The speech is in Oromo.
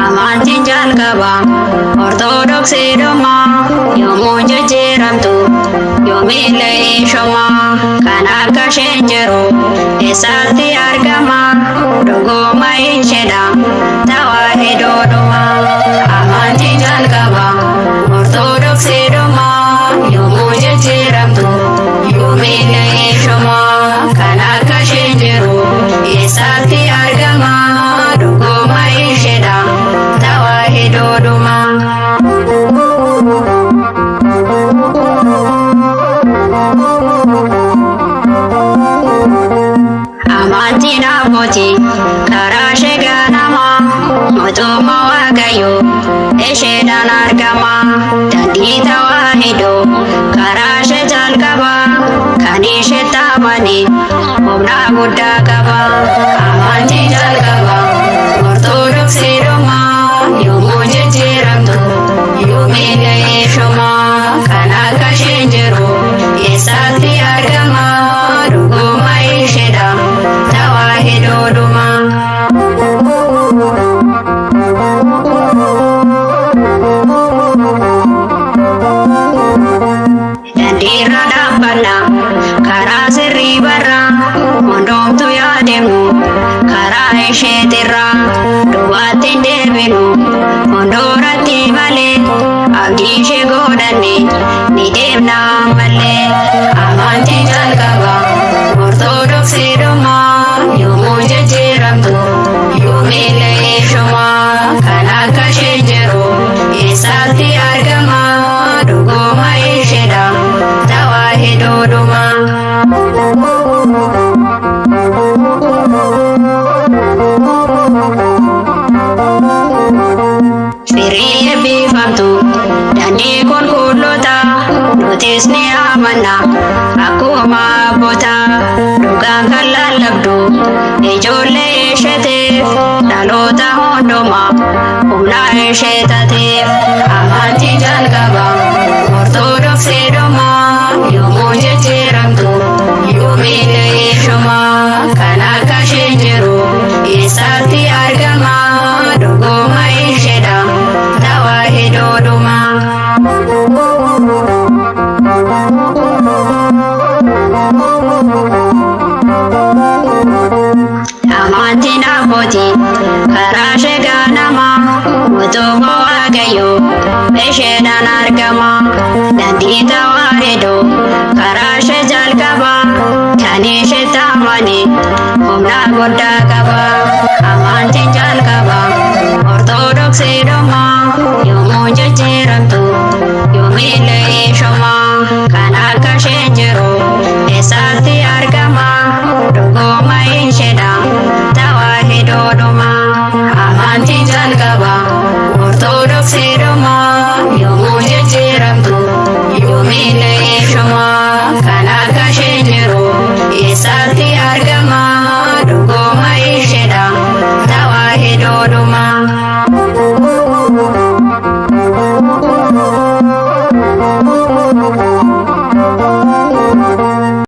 Amantiin jalqaba Ortodoksii dhumaa yommuu jijjiiramtu yoomillee ishumaa kan akka isheen jiru eessatti argama dhuguma isheedha tawaahidoodhuma. Amantiin jalqaba Ortodoksii dhumaa yommuu jijjiiramtu yoomillee ishumaa kan akka isheen jiru eessatti argama dhuguma isheedha tawaahidoodhuma. Amantiin abbootii karaa ishee ganamaa mootummaa Waaqayyoo isheedhaan argama. Daandii tawaahidoo karaa ishee jalqabaa kan ishee taamane humna guddaa qaba. Amantii jalqaba Ortodoksii dhumaa yommuu jijjiiramtu yoomillee ishumaa kan akka isheen jiru eessatti argama dhuguma isheedha tawaahidoodhuma. Daandiirra dhaabbanna karaa sirrii barra hundumtu yaademu karaa isheetirra duubatti hin deebinu hunduratti malee abdii ishee godhanne ni deemna ammallee. Amantii jalqaba Ortodoksii dhumaa yommuu jijjiiramtu yoomillee ishumaa kan akka isheen jiru eessatti argama dhuguma isheedha tawaahidoodhuma. Firii eebbifamtu daandii qulqulloota nutis ni amanna akkuma abboota dhugaan kan lallabdu ijoollee isheetiif dhaloota hundumaa humna ishee taateef. Amantii jalqaba Ortodoksii dhumaa yommuu jijjiiramtu yoomillee ishumaa kan akka isheen jiru eessatti argama dhuguma isheedha tawaahidoodhuma. Amantiin abbootii karaa ishee ganamaa mootummaa Waaqayyoo isheedhaan argama. Daandii tawaahidoo karaa ishee jalqabaa kan ishee taamane humna guddaa qaba. Amantiin